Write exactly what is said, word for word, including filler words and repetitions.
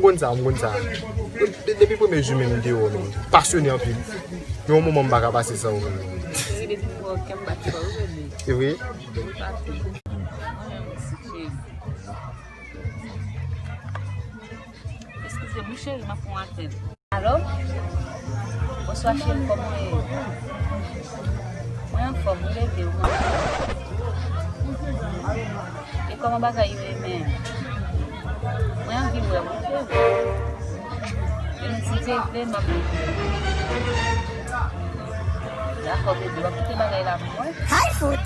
Konn sa, m konn sa. De- Depi premye jou menm m te wè w, menm. Pasyone anpil. Gen yon moman m pa ka pase san ou menm. Cheri, depi m wè w, kè m bat fò, wi, bebe. Se vre? Depi patou. Cheri. Eskize m, wi, cheri, m ap pran yon apèl. Alo? Bonswa, cheri, kòman w ye? Mwen anfòm, wi, bebe, ou kòman? E kòman bagay yo ye menm? Mwen anvi wè w, wi, bebe. E menm si Dye vle, m ap... Dakò, bebe, w ap kite bagay la pou mwen? Hay fout!